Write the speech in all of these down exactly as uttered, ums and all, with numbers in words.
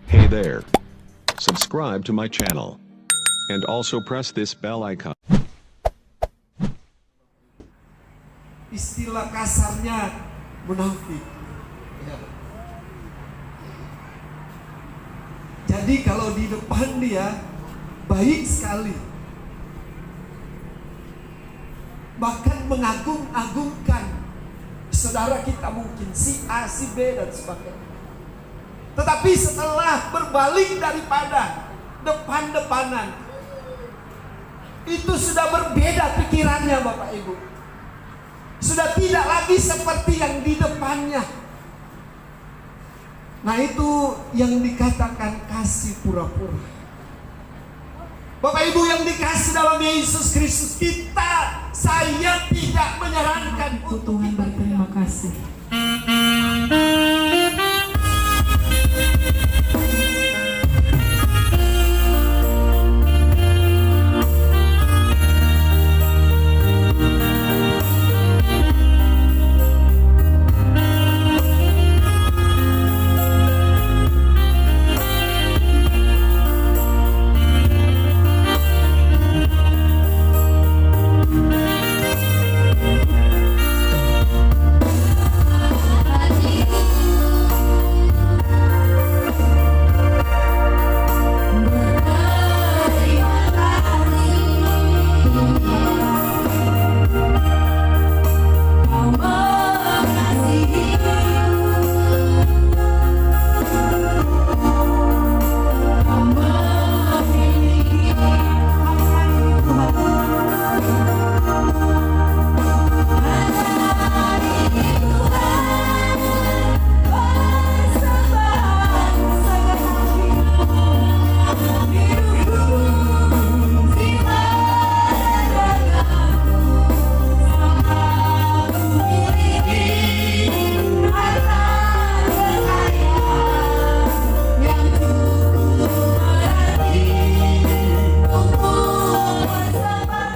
Hey there. Subscribe to my channel. And also press this bell icon. Istilah kasarnya munafik. Ya. Jadi kalau di depan dia baik sekali. Bahkan mengagung-agungkan saudara kita mungkin si A, si B dan sebagainya. Tetapi setelah berbalik daripada depan-depanan, itu sudah berbeda pikirannya, Bapak Ibu. Sudah tidak lagi seperti yang di depannya. Nah, itu yang dikatakan kasih pura-pura. Bapak Ibu yang dikasih dalam Yesus Kristus, kita, saya tidak menyarankan untuk Tuhan kita berterima kasih.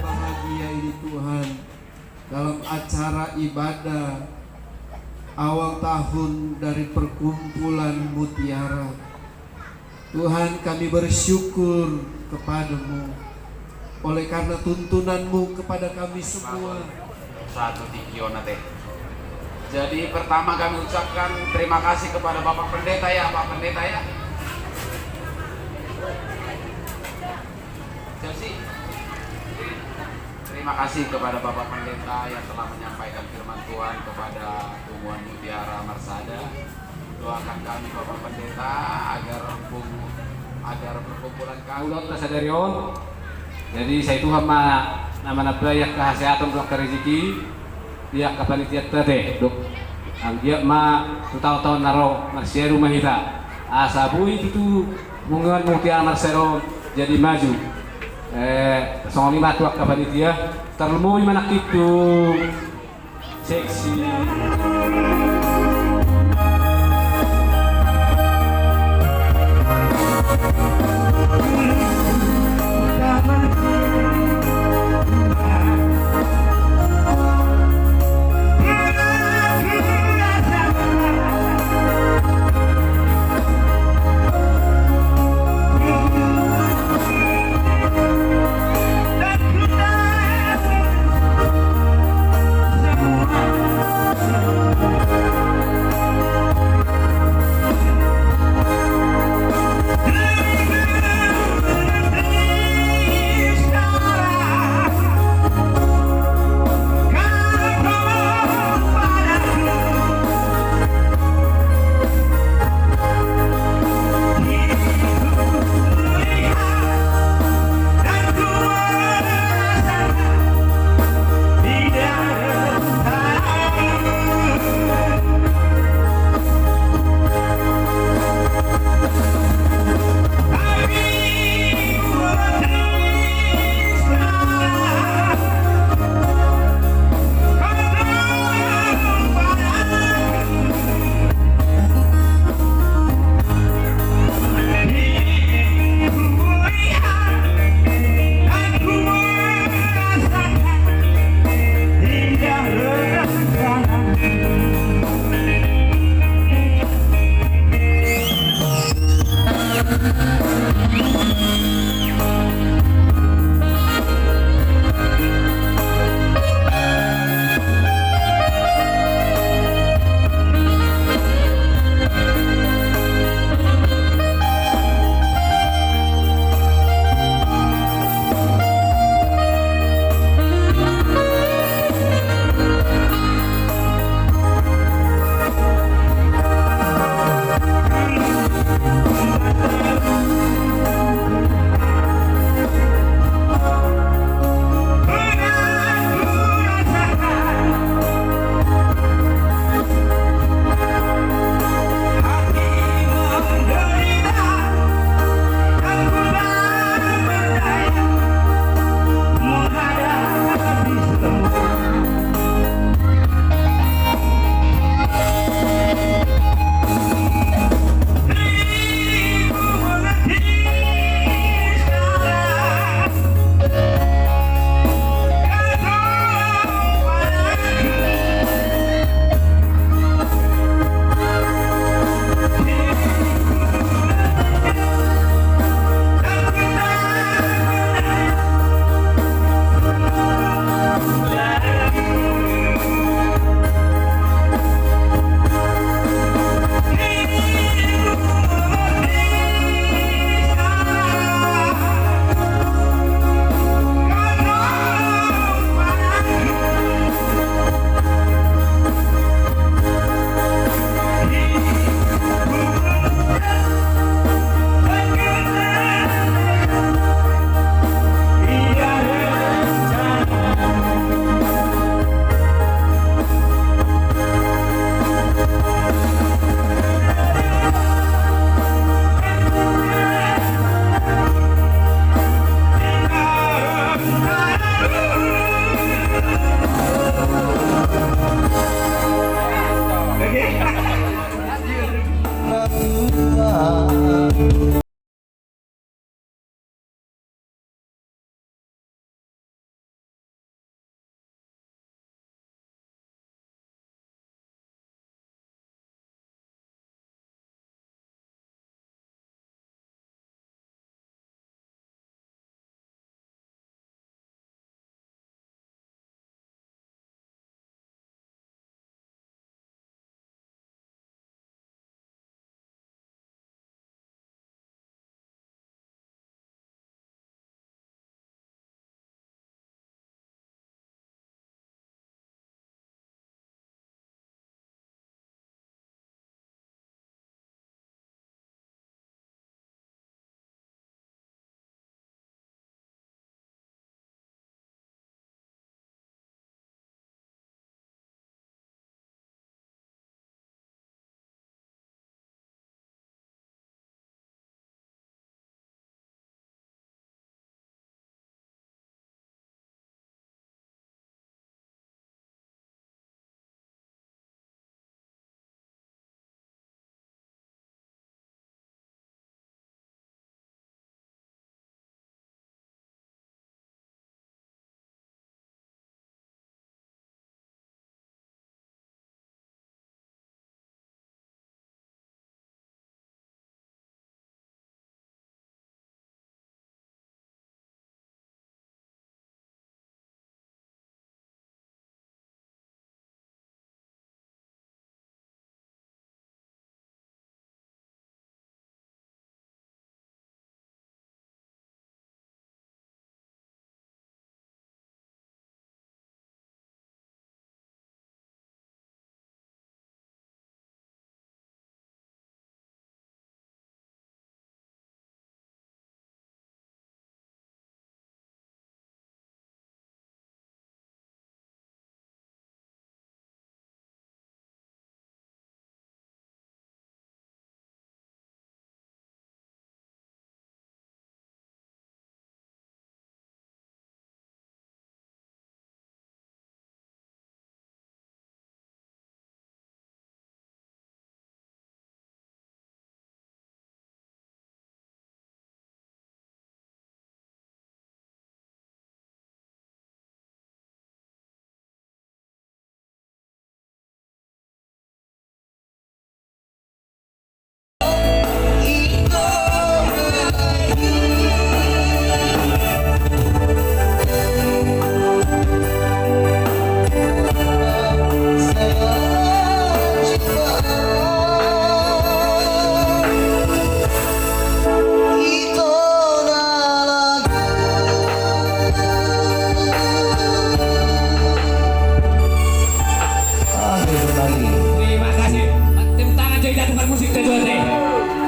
Bahagia ini Tuhan, dalam acara ibadah awal tahun dari Perkumpulan Mutiara. Tuhan, kami bersyukur kepada-Mu oleh karena tuntunan-Mu kepada kami semua. Satu tingki ona te. Jadi pertama kami ucapkan terima kasih kepada Bapak Pendeta ya, Pak Pendeta ya. Chelsea. Terima kasih kepada Bapak Pendeta yang telah menyampaikan firman Tuhan kepada Punguan Mutiara Marsada. Doakan kami Bapak Pendeta agar pung-, agar perkumpulan kami. Ulaonta sadari on. Jadi sai Tuhan ma na manambai angka hasehatan dohot angka rejeki di angka panitianta te, dok. Anggiat ma tu taon-taon na ro marsiadu ma hita. Asa boi tutu Punguan Mutiara Marsada on jadi maju. Eh, songon i ma tu angka panitia, tarlumobi ma nangkin tu seksi.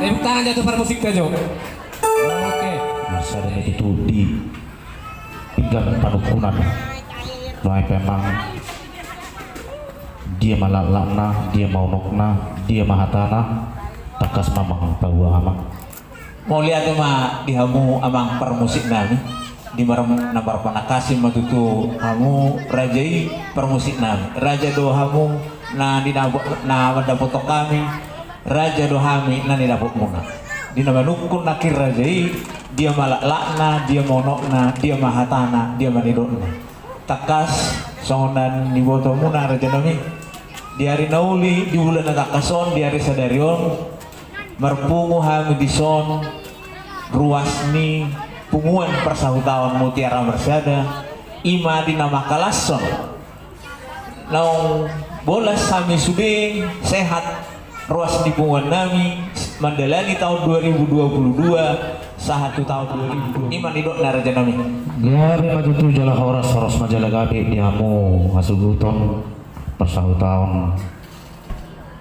Tepuk tangan jo tu parmusikta jo. Oke. Marsada ma tutu di pinggan panungkunan. Nuaeng pe amang, dia ma laklakna, dia ma unokna, dia ma hatana. Tangkas ma amang paboa amang. Mauliate ma di hamu amang parmusik nami. Di mar-, na marpanangkasi ma tutu hamu raja i parmusik nami. Raja do hamu na didabo-, na mandapothon hami. Raja do hami na nidapotmuna. Di na manungkun nangkin raja i, dia ma laklakna, dia ma unokna, dia ma hatana, dia ma nidokna. Tangkas songon na nibotomuna raja nami. Di ari na uli, di bulan na tangkas on, di ari sadari on, marpungu hami dison ruas ni punguan parsahutaon Mutiara Marsada, i ma di na mangkalashon naung bolas hami sude sehat ruas ni punguan nami mandalani taon dua ribu dua puluh dua sahat tu taon dua ribu dua puluh. I ma nidokna raja nami. Gabe ma tutu jala horas, horas ma jala gabe di hamu hasuhuton parsahutaon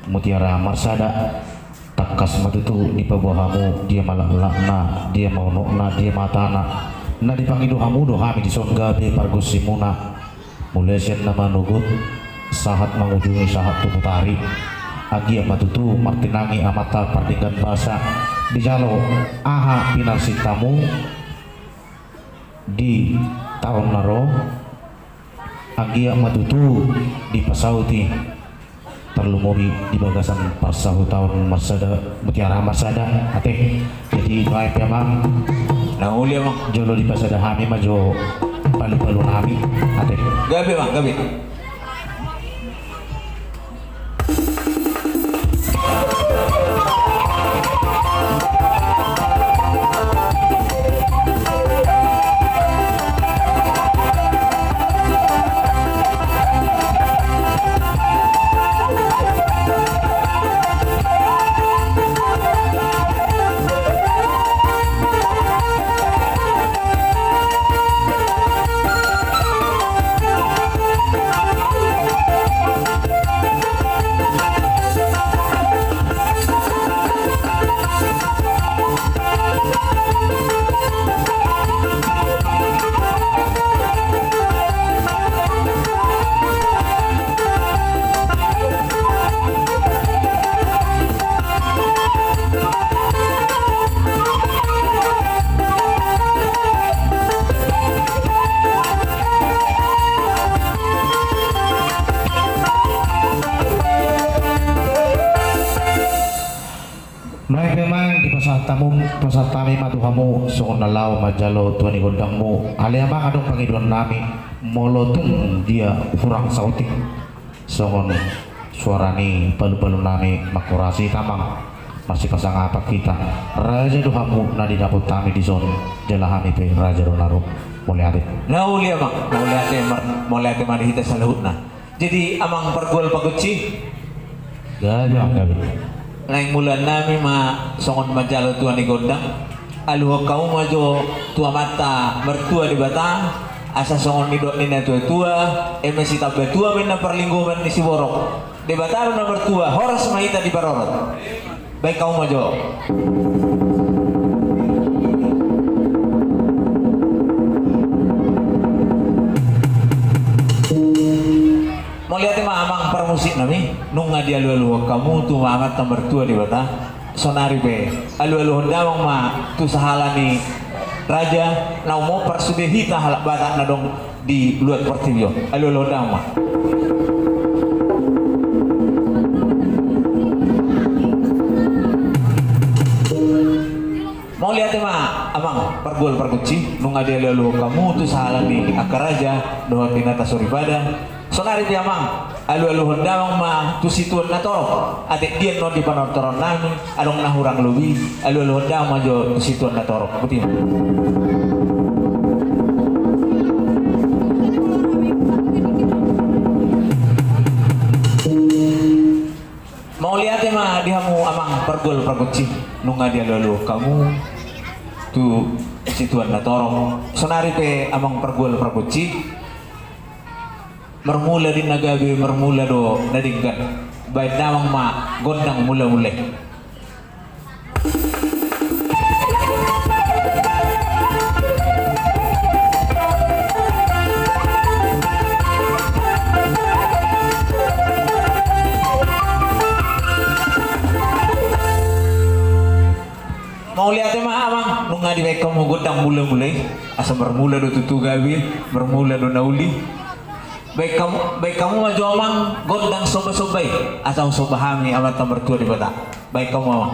Mutiara Marsada. Tangkas ma tutu dipaboa hamu, dia ma laklakna, dia ma unokna, dia ma hatana. Na dipangido hamu do hami dison gabe pargonsimuna. Mulai sian na manogot sahat mangujungi sahat tu botari. Anggiat ma tutu martinangi amanta pardenggan basa, dijalo aha pinarsinta hamu di taon na ro. Anggiat ma tutu dipasauti, tarlumobi di bagasan parsahutaon Marsada, Mutiara Marsada, ate. Jadi nuaeng pe amang, na uli amang, jolo dipasada hami ma jo palu-palu nami, ate. Gabe amang, gabe. Nuaeng pe amang, dipasahat hamu, pasahat hami ma tu hamu songon na laho manjalo tua ni gondangmu. Alai amang, adong pangidoan nami, molo tung dia hurang saotik songon suara ni palu-palu nami, mangkorasi hita amang, marsipasangapan hita. Raja do hamu na didapot hami dison, jala hami pe raja do na ro. Mauliate. Na uli amang, mauliate mar-, mauliate ma di hita saluhutna. Jadi amang pargual pagonsi. Gabe amang, gabe. Naeng mula nami ma songon manjalo tua ni gondang. Aluhon hamu ma jo tu Amanta Martua Debata, asa songon nidok ni na tua-tua, eme sitamba tua ma inna parlinggoman ni siborok. Debata do na martua, horas ma hita diparorot. Baen hamu ma jo. Mauliate ma amang parmusik nami, nunga dialualuhon hamu tu Amanta Martua Debata. Sonari pe alualuhon damang ma tu sahala ni raja, na umompar sude hita halak Batak na adong di luat portibi on. Alualuhon damang ma. Mauliate ma amang pargual pargonsi, nunga dialualuhon hamu tu sahala ni angka raja dohot inanta soripada. Sonari pe amang, alualuhon damang ma tu situan na torop, atik dia annon di panortoron nami, adong na hurang lobi, alualuhon damang ma jo tu situan na torop. Botima. Mauliate ma di hamu amang pargual pargonsi, nunga dialualuhon hamu tu situan na torop. Sonari pe amang pargual pargonsi, marmula di na gabe, marmula do na denggan. Baen damang ma gondang mulamula i. Mauliate ma amang, nunga dibaen hamu gondang mula-mula i, asa marmula do tutu gabe, marmula do na uli. Baen hamu, baen hamu ma jo amang gondang somba-somba i, asa husomba hami Amanta Martua Debata. Baen hamu amang.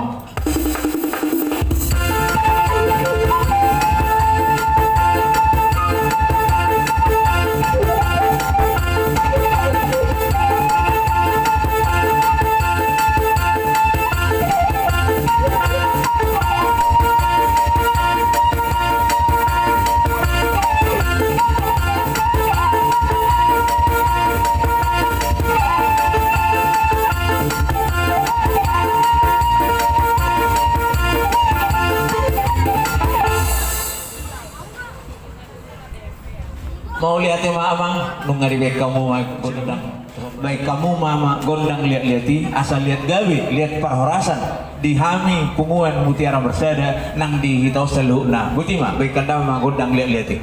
Mauliate ma amang, nunga dibaen hamu ma gondang. Baen hamu ma amang gondang liat-liat i, asa liat gabe, liat parhorasan di hami punguan Mutiara Marsada nang di hita on saluhutna. Boti ma, baen hamu ma gondang liat-liat i.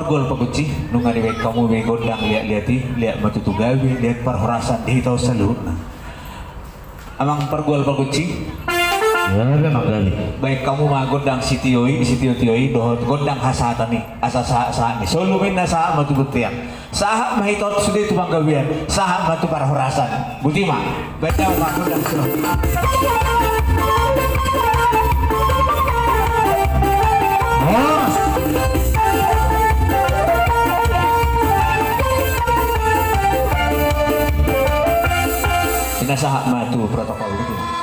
Pargual Pakunci, nunga dibaen hamu be gondang liat-liat i, liat ma tutu gabe, liat parhorasan di hita on saluhutna. Amang Pargual Pakunci. Gabe, amang, gabe. Baen hamu ma gondang sitio i, sitio-tio i, dohot gondang hasahatan i, asa sahat-sahat ni solu, ninna, sahat ma tu bontean. Sahat ma hita on sude tu panggabean, sahat ma tu parhorasan. Botima, baen hamu ma gondang sitio. Ninna, sahat ma tu protokol, botima.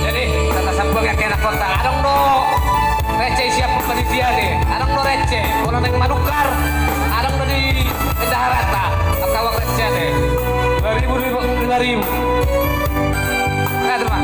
Jadi, tata sambung ya kena kota. Adong do rece siap panitia nih. Adong do rece. Bola neng manukar. Adong do di bendahara ta. Angka uang rece nih. Dua ribu, dua ribu, dua ribu. Oke, terima.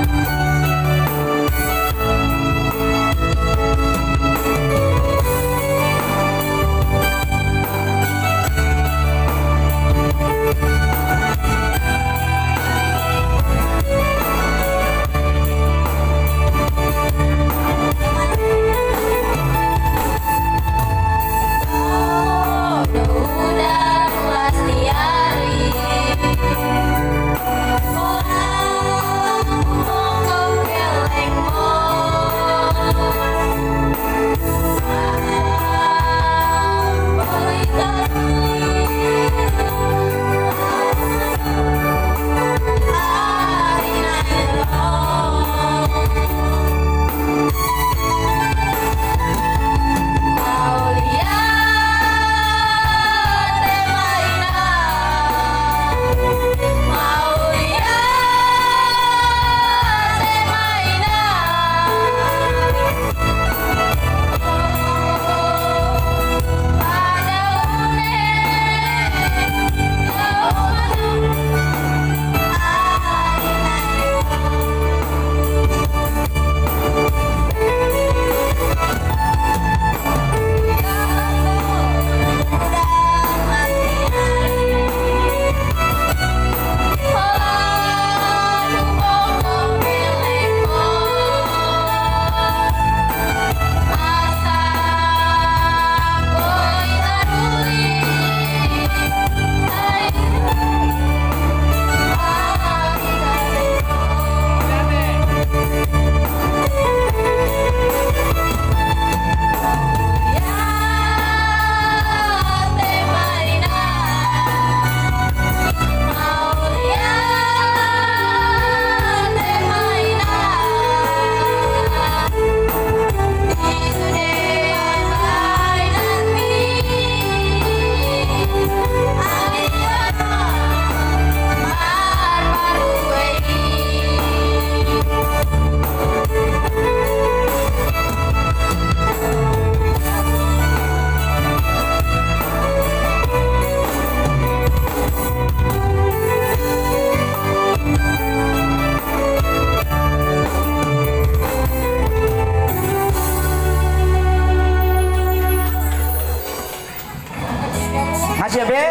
Masih ya, Be?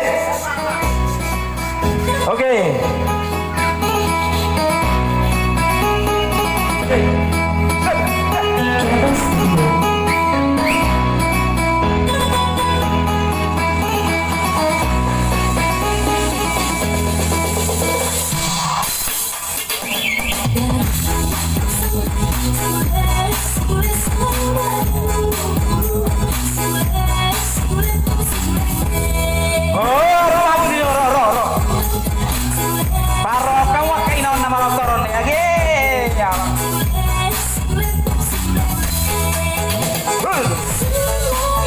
Oke. Oh, ro, ro, ro, ro, ro. Parro, kau angka ina on nama lotoron ya, ge. Ya.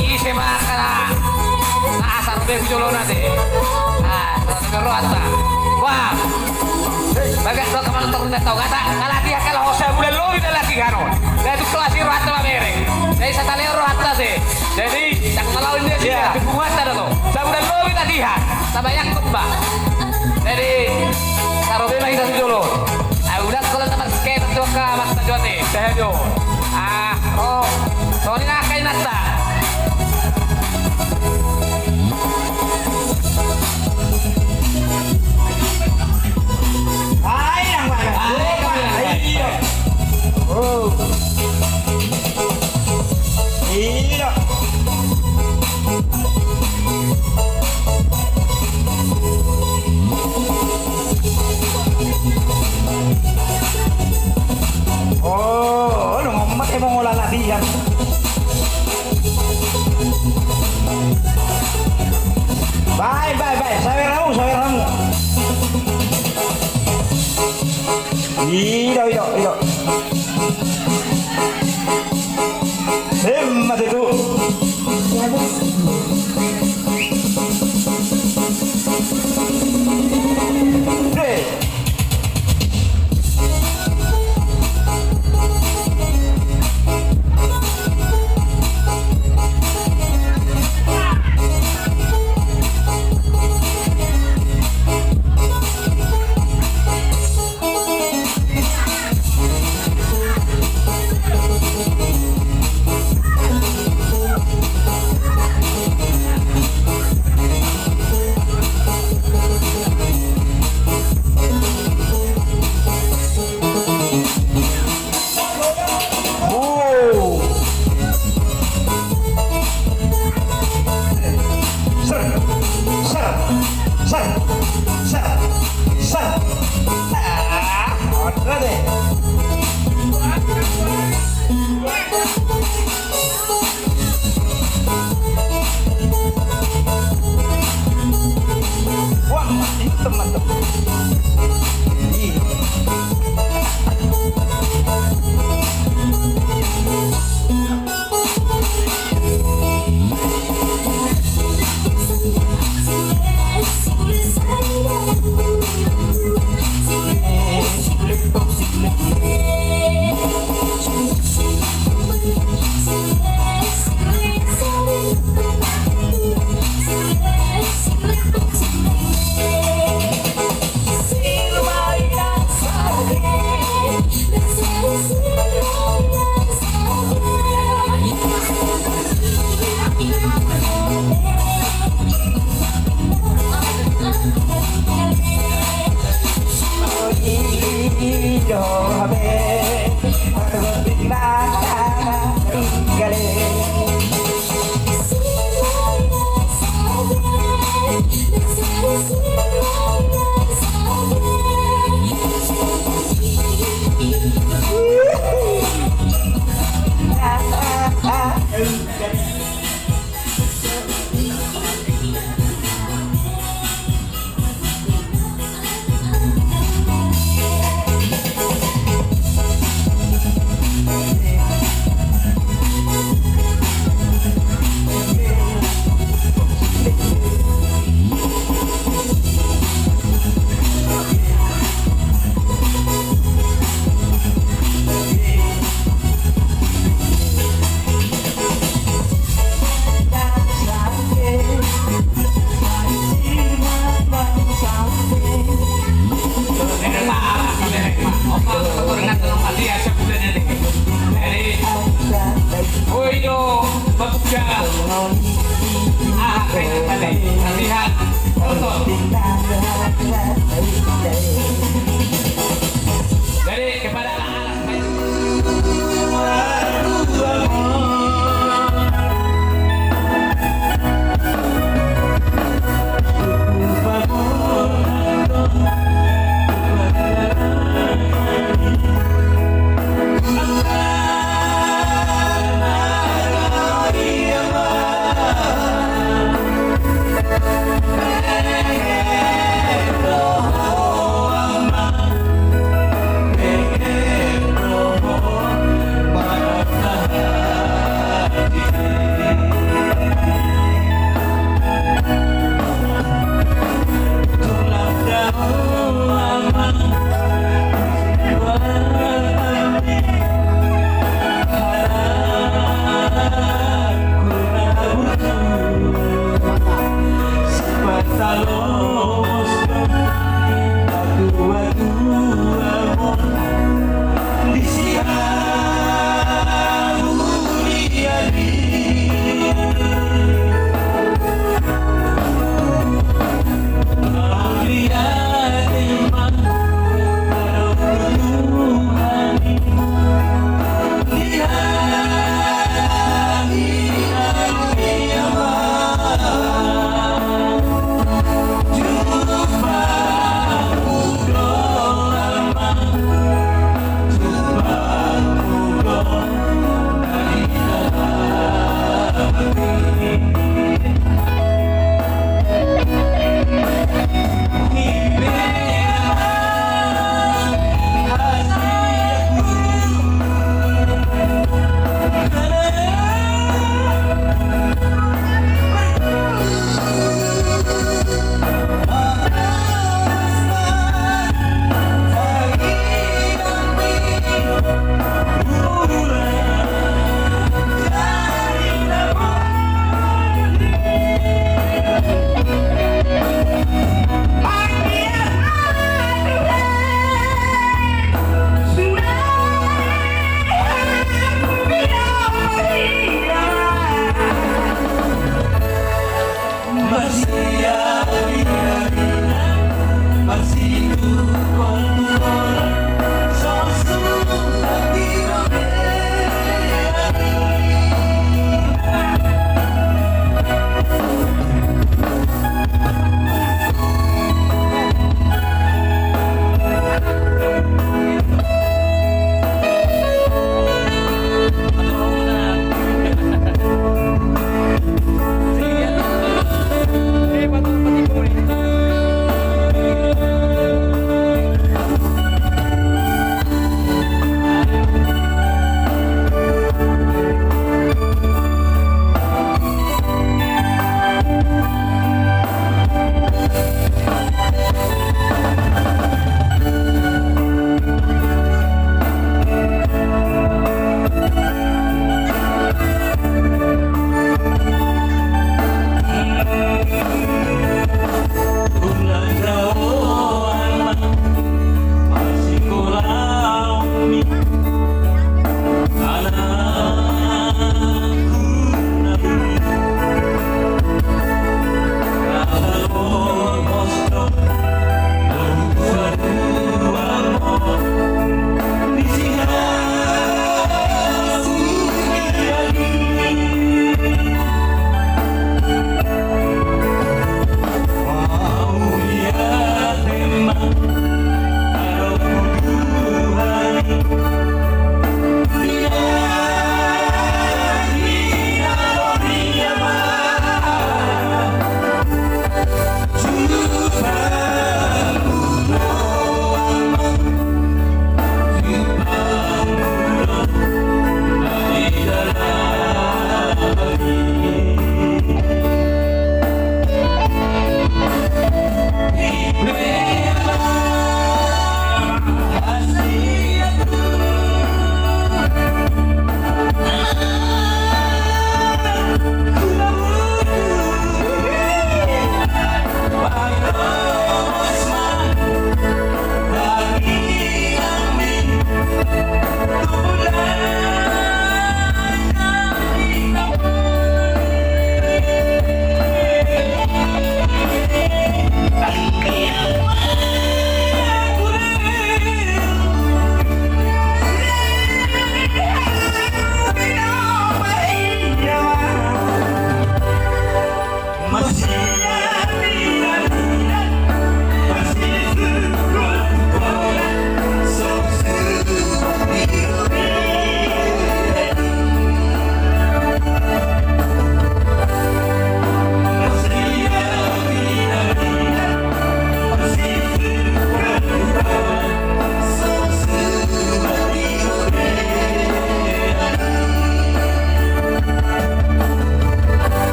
Ise ma angka na asar be jolo na de. Ah, roata. Wah. Bagas do, teman teruna tau kata, kalatihan kalau ho sabulan lobi do latihan on. Jadi kelas rohanta mamereng. Jadi sataon rohanta se. Jadi tak malau dia sih, iya, tapi buat ada tuh. Sabulan lobi latihan. Tabayang tuh, Pak. Jadi taruh bema kita dulu. Ah, udah kalau teman skate tuh ke Mas Joni. Saya jo. Ah, oh. Soalnya kayak nata. Ai, nang mana? Ai, nang mana? Ai, iya. Oh. Iya. Oh, lu ngomong emang olah latihan. Bae, bae, bae. Sawer hamu, sawer hamu. Ido, ido, ido. Emma tutu. Deh.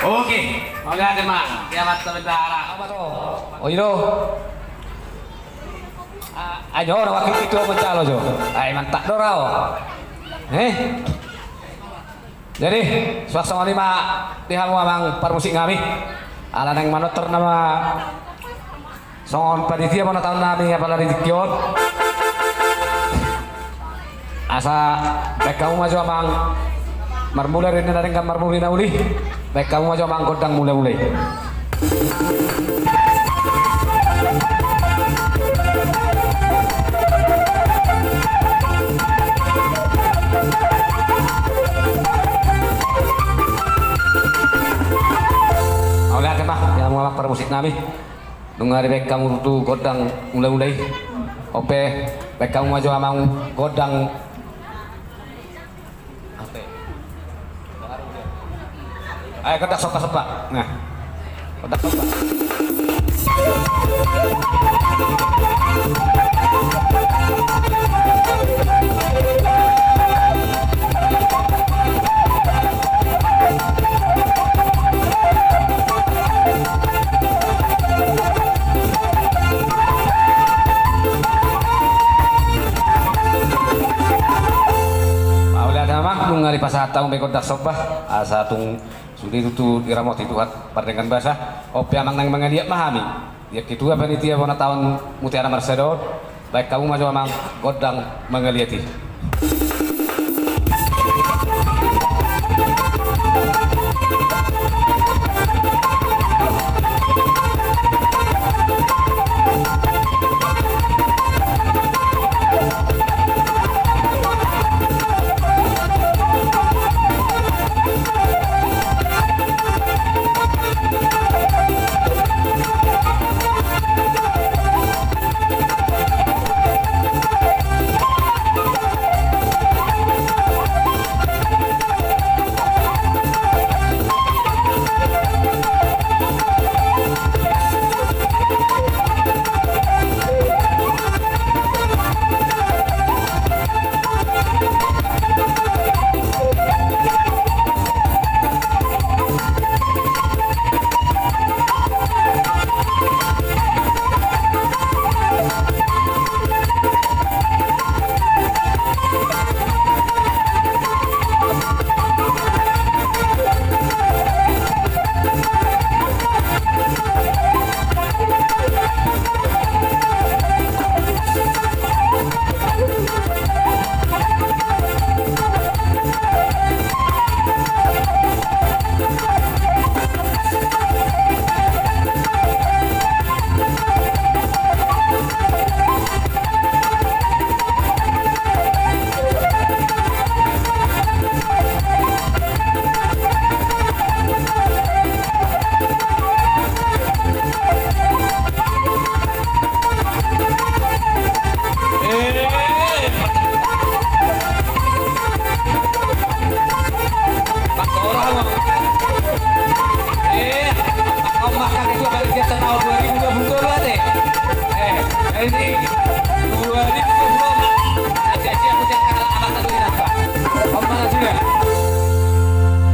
Oke, mauliate ma di amanta bendahara. Apa to? O i do. Ai jo, na wakil ketua mancalon jo. Ai mantap do raho. Eh? Jadi, suang songon i ma di hamu amang parmusik nami. Ala naeng manortor nama songon panitia bona taon nami apala di tingki on. Asa baen hamu ma jo amang marmula rinna na denggan marmula na uli. Baen hamu ma jo amang gondang mula-mula i. Mauliate ma di hamu amang parmusik nami. Nunga dibaen hamu tutu gondang mula-mula i. Ope, baen hamu ma jo amang gondang. Ayo gondang somba-somba. Nah. Gondang somba. Mauliate ma amang, nunga dipasahat hamu be gondang somba, asa tung sude tutu diramoti Tuhan pardenggan basa. Ope amang, naeng mangaliat ma hami. Ia ketua panitia bona taon Mutiara Marsada on, baen hamu ma jo amang gondang mangaliat i.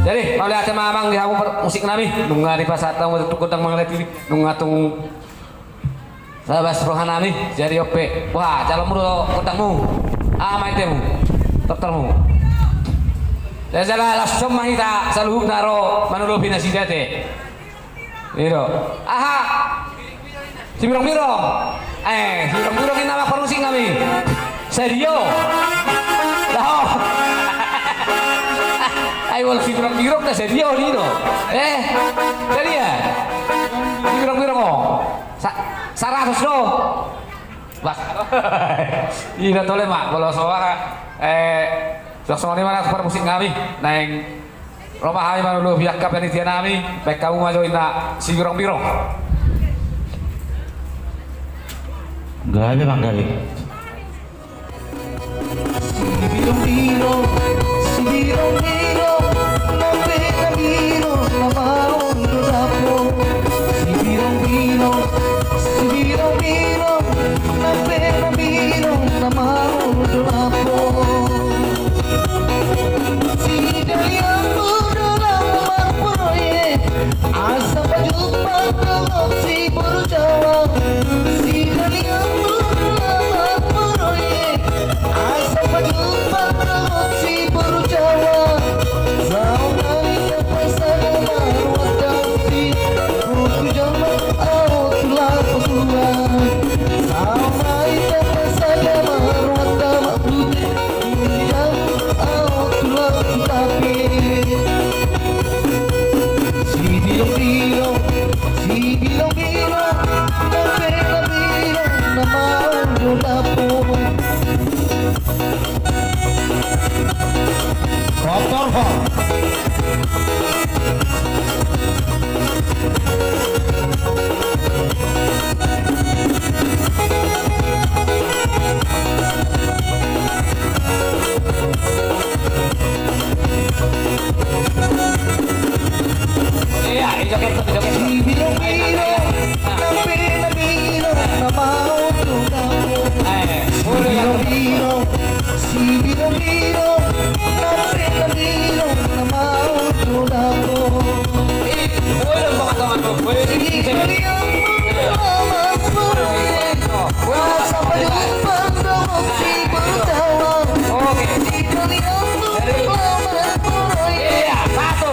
Jadi, mauliate ma amang di hamu parmusik nami, nunga dipasahat hamu tutu gondang mangaliat i, nunga tung sabas roha nami, jadi ope. Wah, calonmu do gondangmu. Aha ma indemu? Tortormu. Jala laos on ma hita saluhutna ro manolopi nasida ate. I do. Aha? Sibirong-birong. Eh, sibirong-birong i nama parmusik nami. Sadia. Laho. Ai molo sibirong-birong na sadia i do. Eh, sadia. Sibirong-birong o. Sa-, saratus do. Bah. I do tole ma, molo so aha, eh, suang songon i ma laos parmusik nami, naeng ro ma hami manolopi angka panitia nami, baen hamu ma jo inna sibirong-birong. Gabe ma gabe. Sibirong-birong, sibirong-birong, na pe na birong na maol do dapo. Sibirong-birong, sibirong-birong, na pe na birong na maol do dapo. Sidaliang do na marproyek. Iya, iya, joget, joget. Sibirong-birong, na pernah birong, na mau tu dapur. Eh, boleh, ya. Sibirong-birong, sibirong-birong, na pernah birong, na mau tu dapur. Eh, boleh, Bang, Bang, Bang. Boleh, boleh. Oke. Iya, satu.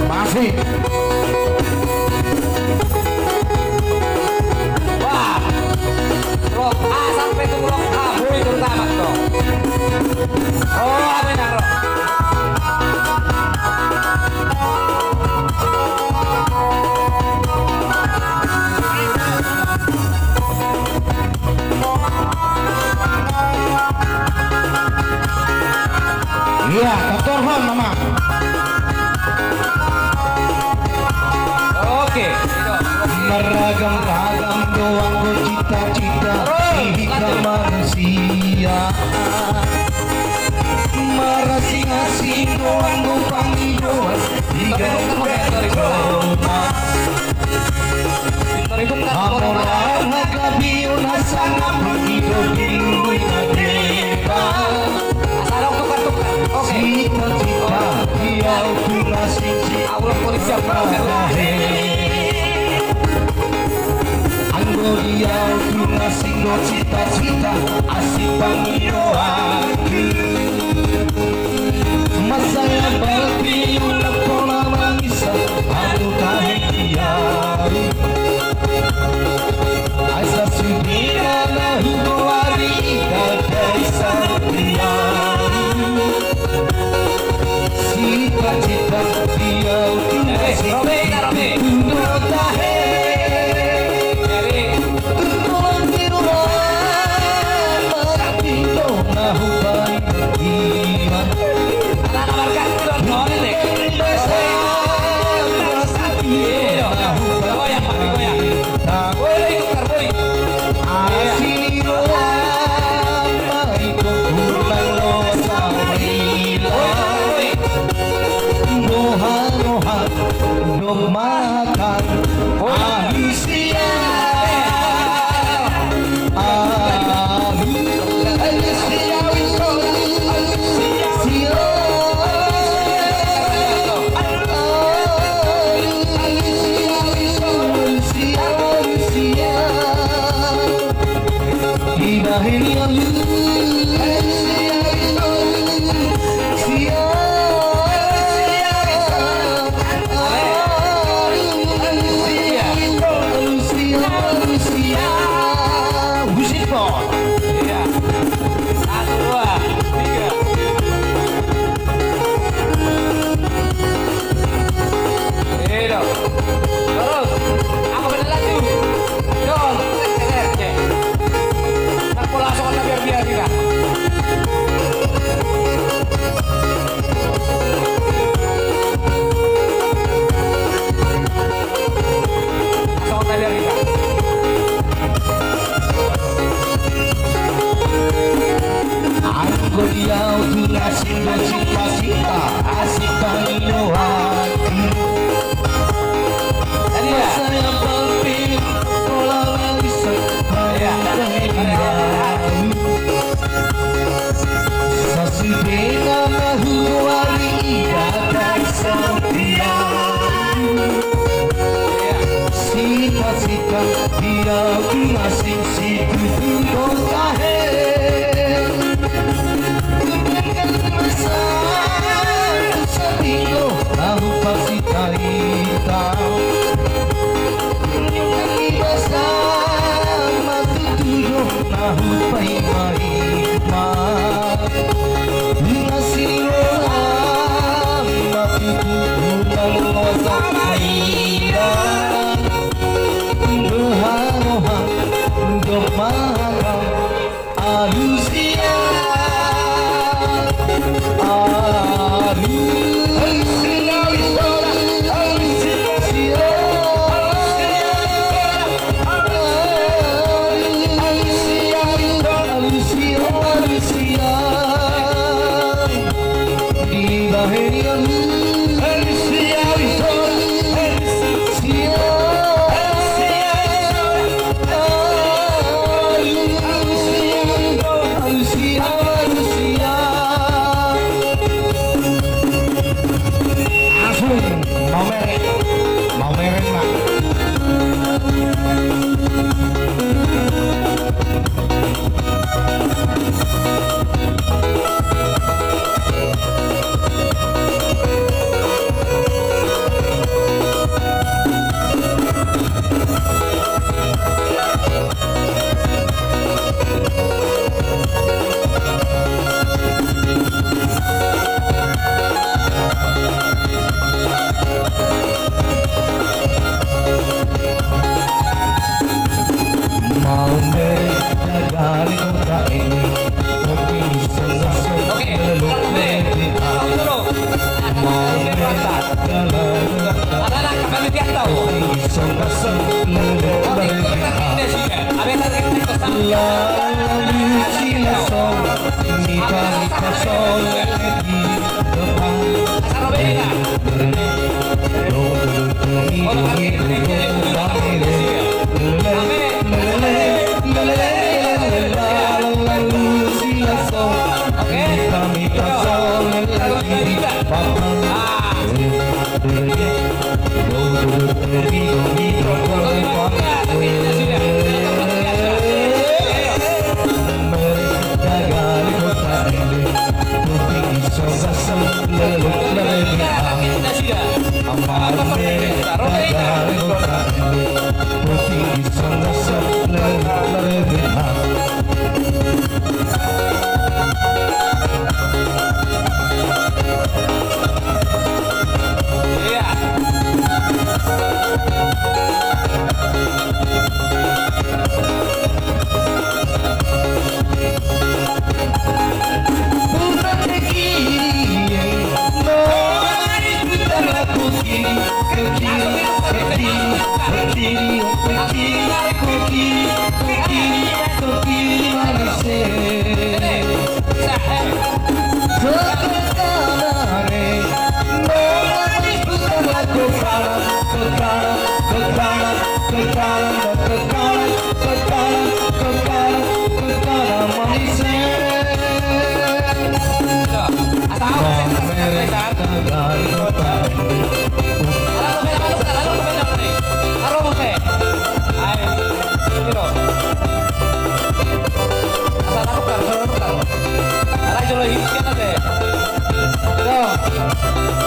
Masih. Wah. Blok A sampai tu blok H, boi terutama tu. Oh, apa yang naro? Iya, tatorhon, Mama. Oke. Marragam-ragam do anggo cita-cita di hita manusia. Marasing-asing do anggo pangidoan di ganup jolma. Hamoraon, hagabeon, hasangapon, ido di lului na deba. Cita-cita di au tu na singsit. Anggo di au tu na singsit do cita-cita, asing pangidoanku. Mansai balpi unang pola manginsai hamu tahe di au. Asa sudena na hugoari i, dada i satriahu. Cita-cita di au tu na singsit do tahe. Tulang tiruran, mati do na hubaen. Makan. Alusia. Alusia. Alusia. Dibahen ia lu. Sia. Sia. Musik, Bos. Iya. Satu, dua, tiga. Iya dong. Terus. Aku bener lagi. Dong. Cek, cek, cek. Ntar pola songon na biar-biar kita. Songon na biar-biar. Anggo di au tu na singsit do cita-cita, asing pangidoanku. Tadi ya? Saya pampir pola manginsai. Iya. Iya. Sasudena na hugoari i, dada i satriahu. Cita-cita di au tu na singsit do tahe. Dengan masa sasintonghu pasti tarita. Dengan masa matutu do na hupaima-ima.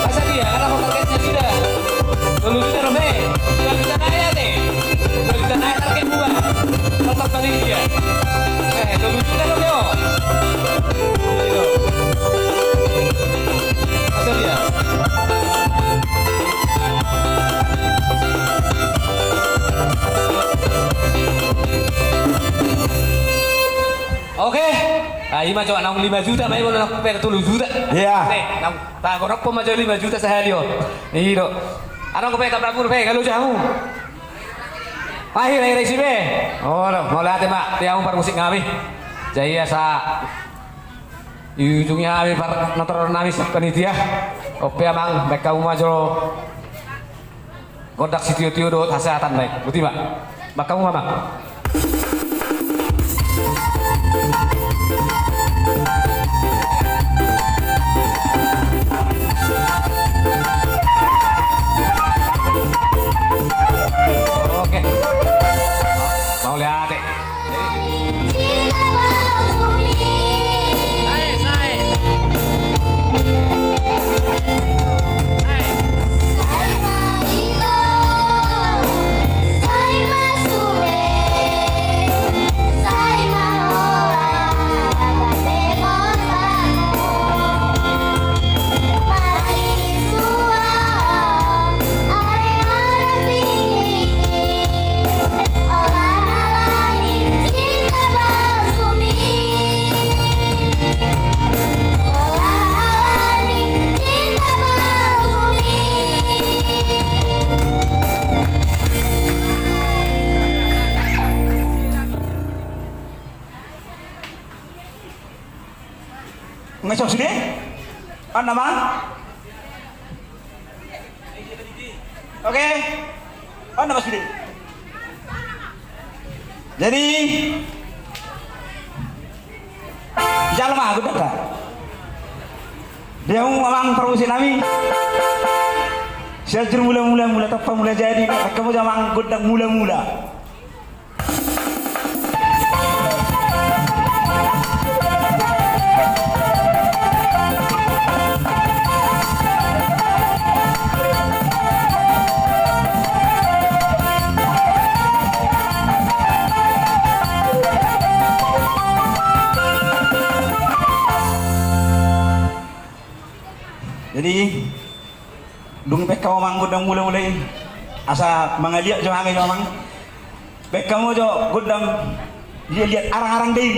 Asa dia, karena kontraknya sudah. Dua puluh juta dope. Dua juta nai ate. Dua juta nai target gua. Tetap balik dia. Eh, dua puluh juta dope, oh. Gitu. Masa dia? Oke. Ah, ima coba naung lima juta, mai bola naung per tolu juta. Iya. Nih, naung Tagonokhon ma jo lima juta sahali on. I do. Adong dope taprabur pe, kalau jamu. Akhir akhir isi be. Oh, do, mauliate ma, di hamu parmusik nami. Jadi asa ujungi hami par notor nami panitia. Ope amang, baen hamu ma jo gondang sitio-tio dohot hasehatan nai. Boti ma. Baen hamu ma amang. Oke. Mauliate. Nggak, sudah? Anda mah? Oke. Anda, Mas Budi. Jadi, jalo ma, gondang. Dia mau amang parmusik nami. Siajur mula-mula, mula tapa mula jadi. Kamu jamang gondang mula-mula. Jadi, dung baen hamu amang gondang mula-mula i, asa mangaliat jo hami jo amang. Baen hamu jo gondang liat-liat arang-arang dei.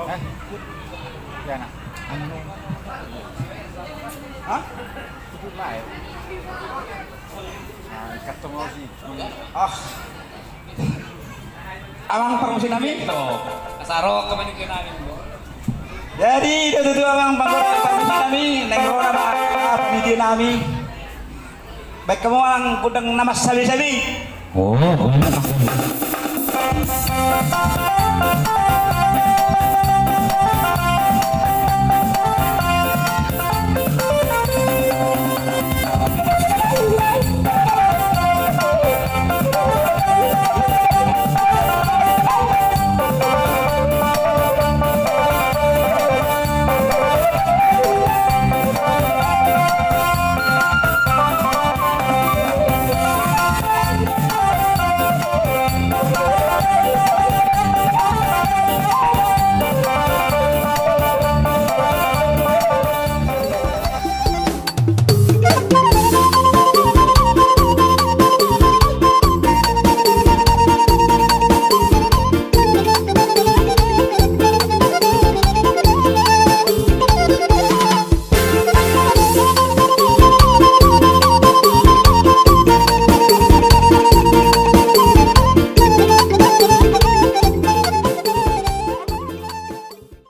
Eh, ya, nah. Anu. Hah? Itu lah, ya. Nah, ikat sama si. Ah. Amang parmusik nami. Kasaro ke panitia nami. Jadi, do tutu amang parmusik nami, naeng ro nama panitia nami. Baik, hamu amang, gondang nama sabi-sabi. Oh, gondang.